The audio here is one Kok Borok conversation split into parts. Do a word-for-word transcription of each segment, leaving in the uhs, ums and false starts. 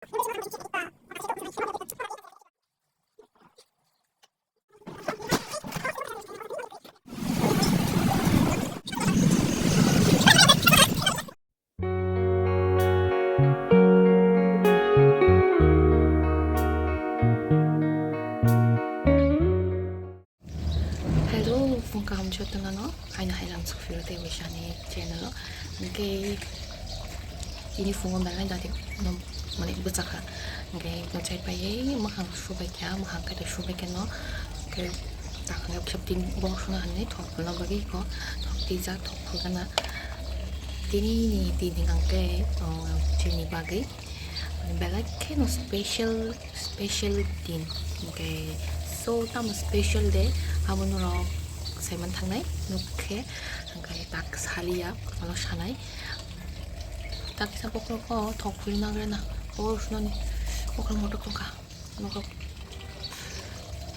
Hello, phung kaham jotono no, haino hai lang sukphiro tei waisa ni channel o. Hwnkhe ini phungo belai dadi no, mane bwchakha. Hwnkhe no chai paiwi mwkhang subai kha, mwkhang khe subai khe no. Hwnkhe takhwna khep tin borok suna hinwi thok phulna bagwi ko, thok twijak, thok phulgana. Tini ni din hwnkhe, o, chini bagwi belai kheno special. Special din, hwnkhe so tamo special de, abo norok saiman thangnai nuk khe, hwnkhe tak saliya, ano sanai. Tak kisa bokhorok o thok phulwi nagrana, o sunani bokhorok motok tongkha, nokrok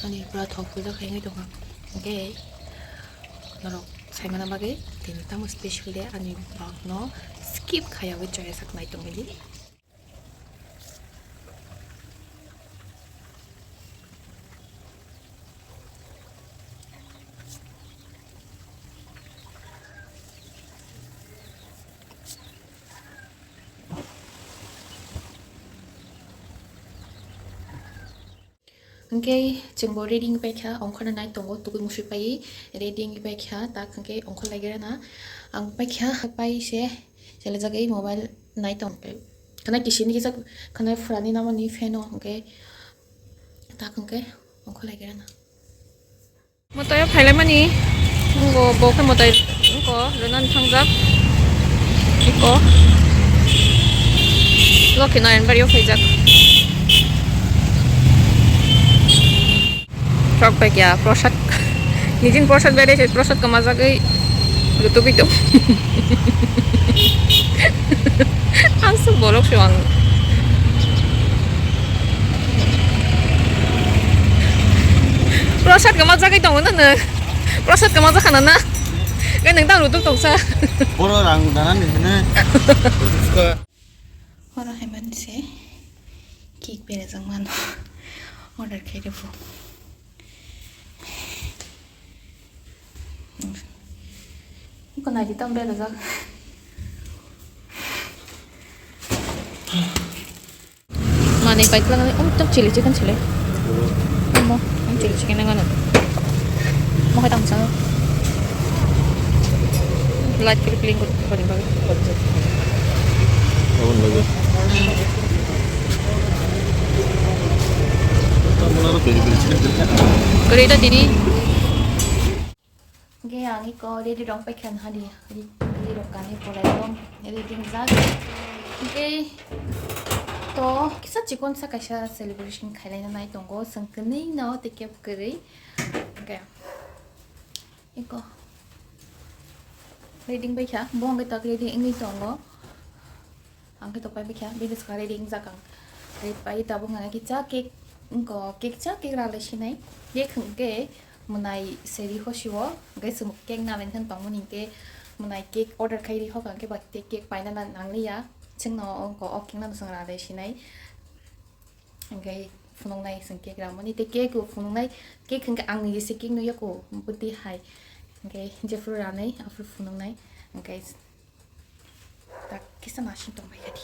ani pura thok phulwi khainai tongkha, hwnkhe norok saimana bagwi tini tamo special de ani vlog no skip khaiyawi chaya sak nai tongwi di. Hwnkhe chwngbo ready wngwi paikha, ongkhorna nai tongo, tugui musui paiwi ready wngwi paikha, tak hwnkhe ongkhor laigerana. Ang paikha, pai se chelejagwi mobile nai tong. Khana kisini kisa, khana phrani namani fan o, hwnkhe tak hwnkhe ongkhor laigerana. Mwtai o phailaimani, wngkha bo khe mwtai, wngkha rwnani thangjak. Eko Lokhi Naran Bari o phaijak. Frog bai kya, prosad. Nijin prosad bai rese, prosad kwmajagwi rutugwi tong. Aswk borok se ang. Prosad kwmajagwi tongo na nwng? Prosad kwmajak khana na? Khe nwng tang rutuk tongsa. Boro rang dana ni hene. Oro hai mani se cake berajak mano. Order khe rw phu. Iko naidi tamo berajak. Manwi pai twlang nai, um, tam chili chicken chili. Omo, um, chili chicken nang ano. Mo hai tam sa. Light kiri pling kori kori bagi. Abon bagi. Kori ta dini. Hwnkhe ang iko ready rok paikha nahadi, ready rok kanwi polai rok ready wngjak. Hwnkhe to kisa chikon sa kaisa celebration khailaina nai tongo, chwng kwnwi no tei kebo kwrwi. Hwnkhe iko ready wngbaikha, bo hwnkhe tok ready wngwi tongo. Ang khe tok pai bikha, bini swkang ready wngjak ang. Ready pai tabuk nang kisa cake, wngkha cake cha cake ralai sinai. Cake hwnkhe mwnai seri hosio, hwnkhe chwng cake nalai khe tongmani hwnkhe mwnai cake order khai ri hok ang khe ba tei cake paina na nangliya. Chwngno wngkha o cake no chwng ralai sinai. Hwnkhe phunuknai chwng cake ramani tei cake bo phunuknai, cake hwnkhe ang nini se cake nukya ko bwtwi hai. Hwnkhe jephuru ranai aphuru phunuknai. Hwnkhe tak kisa nasing tongbai kha di.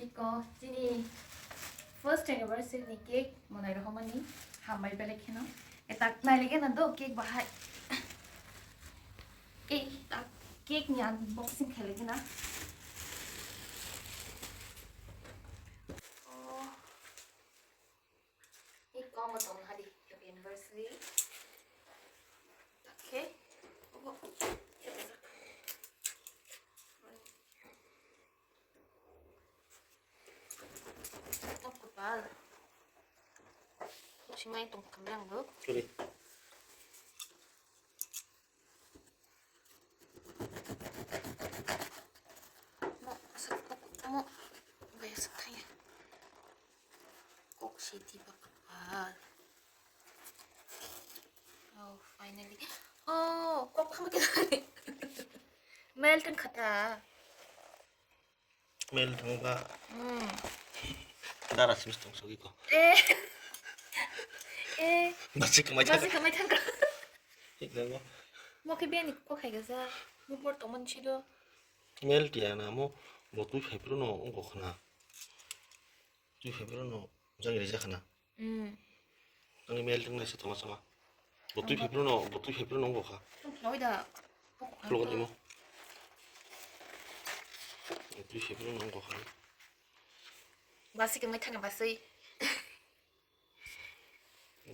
Iko chini first anniversary ni cake mwnai rohormani hambai belai kheno. E tak nai lege na do cake bahai. E tak cake ni unboxing khe lege na. Oh. Ni kong tong hadi happy anniversary. Okay. Obo. Tok kupal. Singai tong kamlang lo. Sorry. Mo, asap kok mo, gaya asap thaya. Kok si tiba kapal. Oh, finally. Oh, kok kama kita ni. Mel tang kata. Mel thangba. Hmm. Dara simis tong sogwi ko. Eh. Eh. Basi kamai thang. Basi kamai thang. Thik nang. Mo khe bini ko khai gaja. Mo bor tong man chido. Mel tiya na mo bo twi phai phuru no ongko khna. Twi phai phuru no jang rija khna. Hmm. Ani mel tong nai se tong sama. Bo twi phai phuru no, bo twi phai phuru no ongko kha. Tong khloi da. Khulok ni mo. Bo twi phai phuru no ongko kha. Basi kamai thang basi.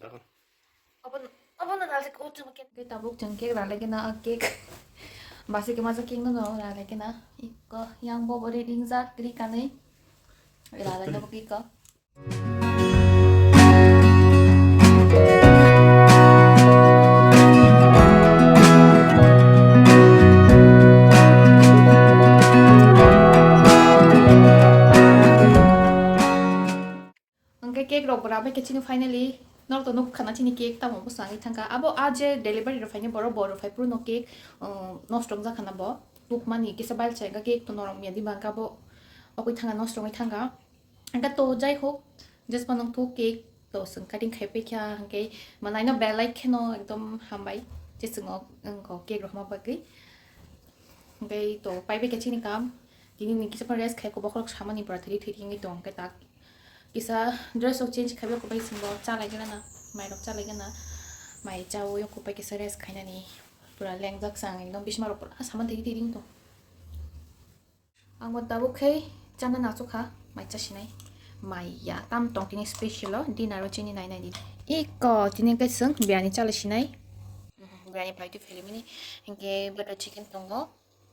Dagon. Obo, obo no nalsik o chuma cake. Ke tabuk chang cake rale ke na cake. Basi ke maja cake no no rale ke na. Iko yang bo bore ding jak kri kanai. Rale no iko. Hwnkhe cake rok bo rabai khe chini finally norok to nuk khana chini cake tamo bwswk wngwi thangkha. Abo a je delivery rok phaini borok bo rok phai phuru no cake, um, nosto wngjakha na bo. Tukmani kisa bailsa wngkha cake to norok miya di ba wngkha bo okwi thangkha nosto wngwi thangkha. Hwnkhe to jai hok jespa nung thuk cake to swng cutting khai paikha hwnkhe manai no belai kheno ekdom hambai je chwng o wngkha cake rok ma bagwi. Hwnkhe to paibai khe chini kam tini ni kisa phano rest khai ko bokhorok samani pura thiri thiri wngwi tong hwnkhe tak. Kisa dress rok change khaibai kubai singbo chalai gana na, mai rok chalai gana, mai chawi kubai kisa rest khainani pura lengjak sang ekdom bisma rok pura saman tigi tigi to. Ang bo tabuk khai chana na chukha mai chasinai. Mai ya tam tong tini special o dinner o chini nai nai di. Iko tini kai sung biryani chalai sinai. Biryani pai tu film ini hingke butter chicken tongo.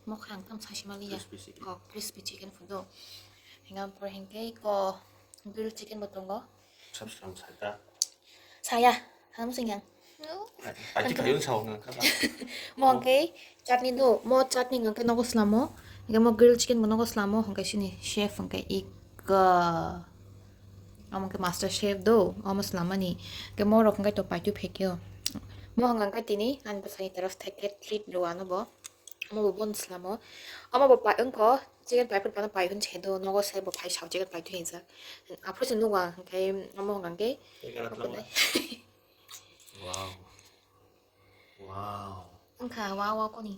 Mokha ang tam sasi maliya. Crispy chicken. Oh, crispy chicken food do. Hingam por hingke ko grilled chicken bo tongo. Subscribe saita. Saya, kamu sing yang. Aji kayu sao nang kata. Mo hingke chutney do, mo chutney hingke nogo slamo. Hingke mo grilled chicken bo nogo slamo, hingke sini chef hingke ika. Amo ke master chef do, amo slamani. Ke mo rok hingke to paitu phekyo. Mo hingke tini, ani bwsani terrace theke treat do ano bo. Omo bo bon slamo. Omo bo pai wngkho, chicken pai phuru phano pai hwn se do, nogo se bo pai sao chicken pai thwi hinjak. Aphuru se nugo ang, hwnkhe omo hwnkha khe. Wow. Wow. Wngkha wow wow koni.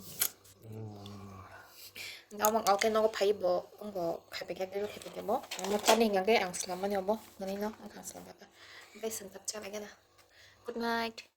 Mm. Omo oke nogo pai bo, wngbo khai pai khe, khai pai khe bo. Omo chani hwnkha khe ang slam mani obo, nani no, wngkha ang slam kha. Oke, swng tak cha lagi na. Good night.